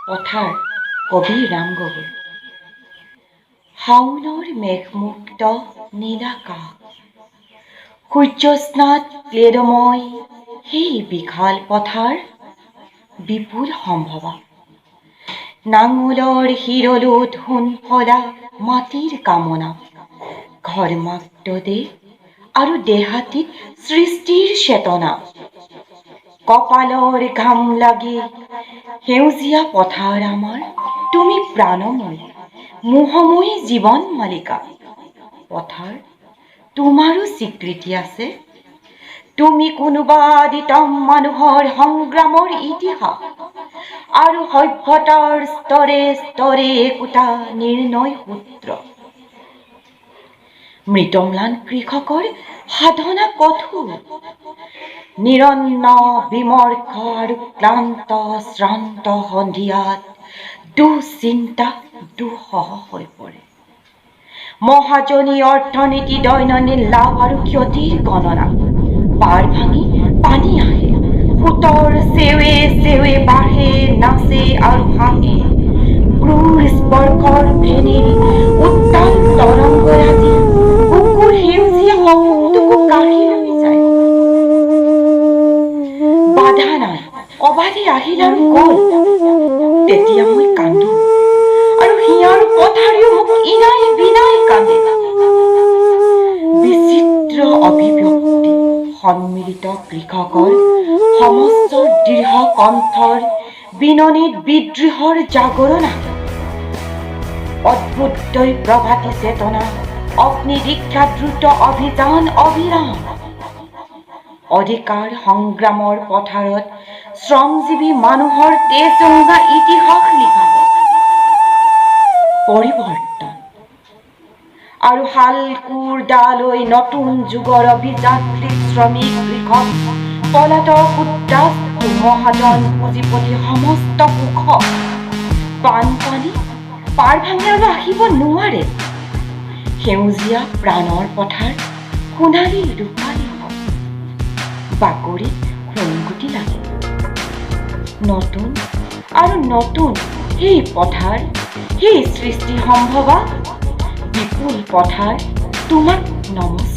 পথাৰ, কবি ৰাম গগৈ। শাওনৰ মেঘমুক্ত নীলাকাশ, সূৰ্যস্নাত ক্লেদময় সেই বিশাল পথাৰ, বিপুল সম্ভৱা। নাঙলৰ সীৰলুত সোণফলা মাটিৰ কামনা, ঘৰ্মাক্ত দেহ আৰু দেহাটিত সৃষ্টিৰ চেতনা। কপালৰ ঘাম লাগি সেউজীয়া পথাৰ আমাৰ, তুমি প্ৰাণময়ী, মোহময়ী জীৱন মালিকা। পথাৰ, তোমাৰো স্বীকৃতি আছে। তুমি কোনোবা আদিতম মানুহৰ সংগ্ৰামৰ ইতিহাস আৰু সভ্যতাৰ স্তৰে স্তৰে একোটা নিৰ্ণয় সূত্ৰ। মৃতম্লান কৃষকৰ সাধনা কঠোৰ, নিৰন্ন, বিমৰ্ষ আৰু ক্লান্ত শ্ৰান্ত সন্ধিয়াত দুশ্চিন্তা দুঃসহ হৈ পৰে। মহাজনী অৰ্থনীতি, দৈনন্দিন লাভ আৰু ক্ষতিৰ গণনা। পাৰ ভাঙি পানী আহে, সোঁতৰ চেৱে চেৱে বাঢ়ে, নাচে আৰু হাঁহে। ক্ৰূৰ স্পৰ্শৰ ফেনীৰ উত্তাল তৰংগৰাজি বুকুৰ সেউজীয়া সপোনটোকো কাঢ়ি লৈ যায়। বাধা নাই, অবাধে আহিল আৰু গ'ল। তেতিয়া মই কান্দো আৰু হিয়াৰ পথাৰেও মোক ইনাই বিনাই কান্দে। বিচিত্ৰ অভিব্যক্তি সন্মিলিত কৃষকৰ সমস্ত দৃঢ় কণ্ঠৰ বিননিত বিদ্ৰোহৰ জাগৰণ আহে। অদ্ভুতৈ প্ৰভাতী চেতনা, অগ্নিদীক্ষা, দ্ৰুত অভিযান অবিৰাম। অধিকাৰ সংগ্ৰামৰ পথাৰত শ্ৰমজীৱী মানুহৰ তেজৰঙা ইতিহাস লিখা হয়। পৰিৱৰ্তন আৰু হাল কোৰ দালৈ নতুন যুগৰ অভিযাত্ৰী শ্ৰমিক, কৃষক, পলাতক উদ্বাস্তু, মহাজন, পুঁজিপতি, সমস্ত শোষক। বানপানী পাৰ ভাঙি আৰু আহিব নোৱাৰে। সেউজীয়া প্ৰাণৰ পথাৰ সোণালী ৰূপালী হয়, বাকৰিত সোণগুটি লাগে। নতুন আৰু নতুন সেই পথাৰ, সেই সৃষ্টি সম্ভৱা বিপুল পথাৰ, তোমাক নমস্কাৰ।